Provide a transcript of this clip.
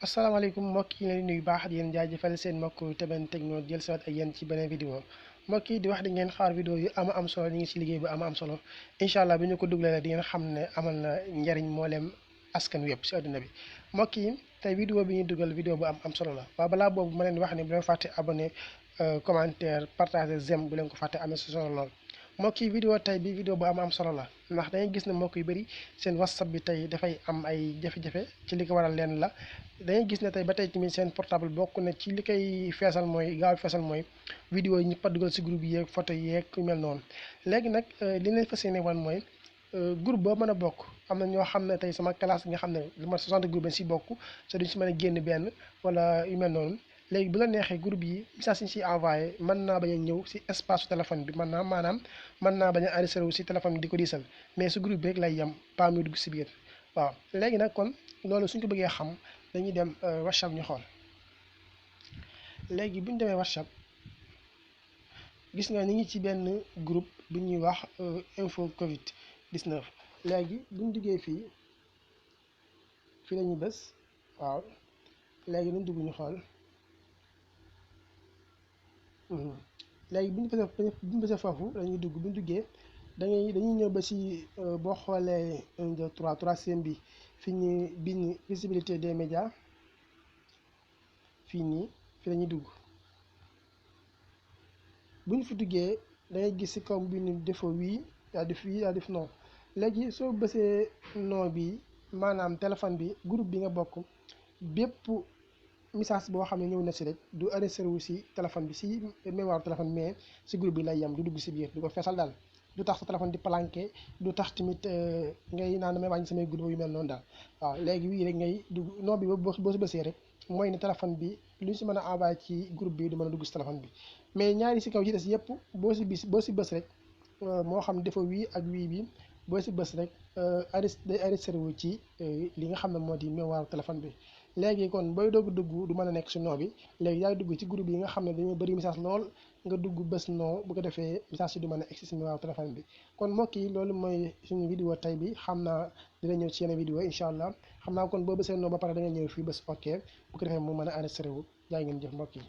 asalaamaaleykum mbokk yi leen nuyu baax di leen jaajëfal seen mbokk Teben Techno jël siwaat ak yéen ci beneen vidéo mbokk yi di wax di ngeen xaar vidéo yu am solo ñu ngi ci liggéey bu am solo incha allah bi ñu ko duglee di ngeen xam ne amal na njariñ mboolem askan wi yëpp si àdduna bi mbokk yi tey vidéo bi ñuy dugal vidéo bu am solo la waaw balaa boobu ma leen wax ne bu leen fàtte abonné commentaire partager j'aime bu leen ko fàtte amee si solo lool mbokk yi vidéo tey bi vidéo bu am solo la ndax dañuy gis ne mbokk yu bëri seen whatsapp bi tey dafay am ay jafe-jafe ci li ko waral leen la dañuy gis ne tey ba tey tamit seen portable bokk na ci li koy feesal mooy gaaw feesal mooy vidéo yi ñëpp a dugal si groupe yi yeeg photo yeeg yu mel noonu léegi nag li leen fas yéene wan mooy groupe boo mën a bokk am na ñoo xam ne tey sama classe nga xam ne lu ma 60 groupe si bokk te duñ si mën a génn benn wala yu mel noonu léegi bu la neexee groupe yi message yi si envoyé mën naa bañ a ñëw si espace su téléphone bi maanaam mën naa bañ a enregistré wu si téléphone bi di ko diisal mais su groupe bi rek lay yem pas muy dugg si biir waaw léegi nag kon loolu suñ ko bëggee xam dañuy dem WhatsApp ñu xool léegi bu ñu demee WhatsApp gis nga ñu ngi ci benn groupe bu ñuy wax info Covid 19 léegi bu ñu duggee fii la ñuy bës waaw léegi nañ dugg ñu xool. léegi bu ñu bësee foofu dañuy dugg bu ñu duggee dañuy ñëw ba ci boo xoolee 1 2 3 troisième bi fi ñu bind visibilité des médias fii nii fi la ñuy dugg bu ñu fi duggee dangay gis ci kaw bi ñu defoo wii daa def non léegi soo bësee non bi maanaam téléphone bi groupe bi nga bokk bépp message boo xam ne ñëw na si rek du enregistré wu si téléphone bi si mémoire téléphone mais si groupe bi lay yem du dugg si biir du ko feesal daal du tax sa téléphone di planqué du tax tamit ngay naan damay wàññi samay groupe yu mel noonu daal waaw léegi wii rek ngay dugg non bi boo si bësee rek mooy ne téléphone bi lu ñu si mën a envoyé ci groupe bi du mën a dugg si téléphone bi mais ñaari si kaw ci des yëpp boo si bës rek moo xam dafa wii ak wii bi boo si bës rek day enregistré wu ci li nga xam ne moo di mémoire téléphone bi léegi kon booy doog dugg du mën a nekk si noo bi léegi yaay dugg ci groupe yi nga xam ne dañoo bëri message lool nga dugg bës noo bu ko defee message yi du mën a egsi si mémoire téléphone bi kon mbokk yi loolu mooy suñu vidéo tey bi xam naa dina ñëw ci yeneen vidéo incha allah xam naa kon boo bësee noo ba pare da nga ñëw fii bës ok bu ko defee mu mën a enregistré wu jaay ngeen jëf mbokk yi